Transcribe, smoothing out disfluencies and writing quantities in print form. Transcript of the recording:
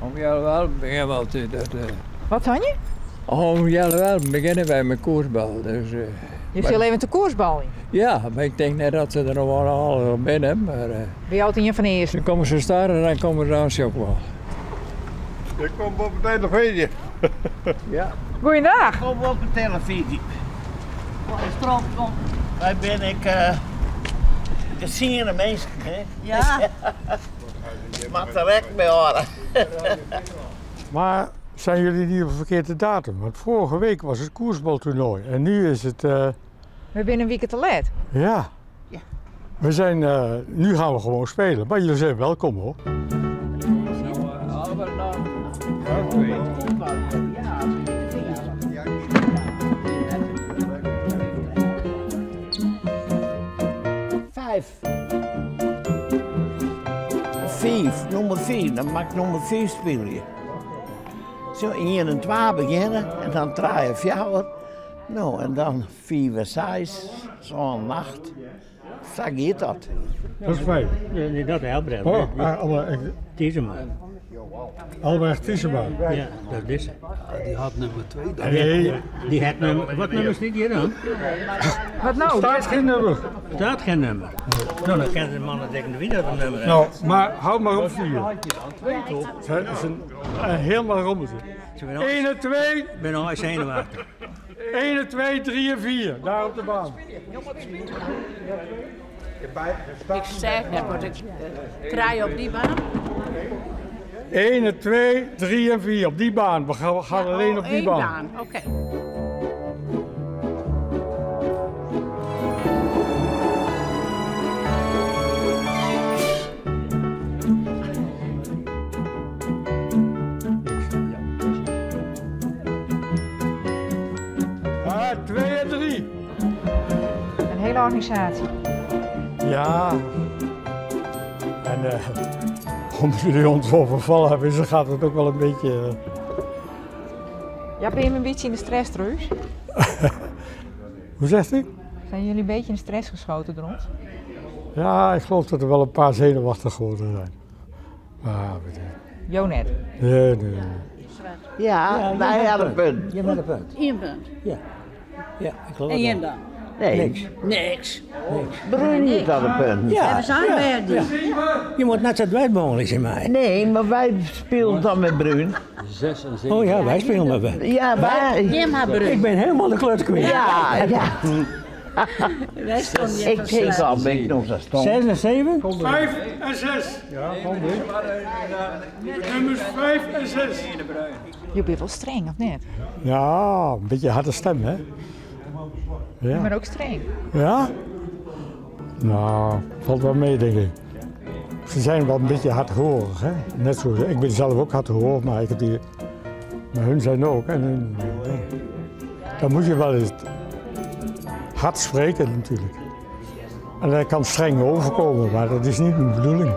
Om healwei begjinne we altyd. Dat, Wat sein je? Om healwei begjinne wy mei koersbal. Dus, Je sille even te koersbaljen? Ja, mar ik tink net dat se der noch wol al binne. Mar, Bin je altyd ien fan de earsten? Dan komme se starten en dan komme se aanst ook wol. Ik kom op de televyzje. Ja. Goeiedag. Ik kom op de televyzje. Wy binne ek gesiene minsken, hè? Ja. Moat der ek by hâlde. Maar zijn jullie niet op de verkeerde datum? Want vorige week was het koersbaltoernooi en nu is het. We binne in wike te let. Ja. We zijn, nu gaan we gewoon spelen, maar jullie zijn welkom hoor. Fiif. Fiif, nûmer fiif. Dan moat ik nûmer fiif spylje. Zo ien en twa begjinne en dan trije, fjouwer. No, en dan fiif en seis, sân en acht. Sa giet dat. Dat is fijn. Nee, dat is Albrecht. Oh, ah, Tiesema. Albrecht Tiesema. Ja, dat is het. Die had nummer 2. Nee. Die had nummer, wat nummer staat hier dan? Wat nou? Staat geen nummer. Staat geen nummer. Nou, dan kennen de mannen denken wie dat een nummer Nou, maar hou maar op 4. Het is een helemaal rommeltje. 1 en 2. Ik ben al zenuwachtig. 1 en 2, 3 en 4. Daar op de baan. Ik zeg net, wat ik trij op die baan. 1 en 2, 3 en 4 op die baan. We gaan alleen op die Eén baan. baan, oké. Ah, 2 en 3. Een hele organisatie. Ja. En omdat jullie ons overvallen hebben, dus gaat het ook wel een beetje. Ja, ben je een beetje in de stress, Truus? Hoe zegt u? Zijn jullie een beetje in de stress geschoten door ons? Ja, ik geloof dat er wel een paar zenuwachtig geworden zijn. Maar, weet je. Jo net. Nee, nee, nee. Ja, wij hadden een punt. Je hebt een punt. Eén punt. Ja. Ja, ik geloof En het jij wel. dan? Nee. Niks. Niks. Bruin niet had een punt. Ja, We zijn ja, bij die. ja. Je moet net zo dwijsbongelijk zijn mij. Nee, maar wij speelden dan met Bruin. 6 en 7. Oh ja, wij spelen met Bruin. Ja, wij. Jim had Bruin. Ik ben helemaal de kleur kwijt. Ja, ja. Wij stonden Ik keek al, ben ik nog zo stom. 6 en 7? 5 en 6. Ja, Nummers 5 en 6. Je bent wel streng, of net? Ja, een beetje harde stem, hè? Je Ja. bent ook streng. Ja? Nou, valt wel mee, denk ik. Ze zijn wel een beetje hardhorig, hè? Net zoals ik ben zelf ook hardhorig, maar, ik heb die, maar hun zijn ook. En hun, ja. Dan moet je wel eens hard spreken natuurlijk. En dat kan streng overkomen, maar dat is niet mijn bedoeling.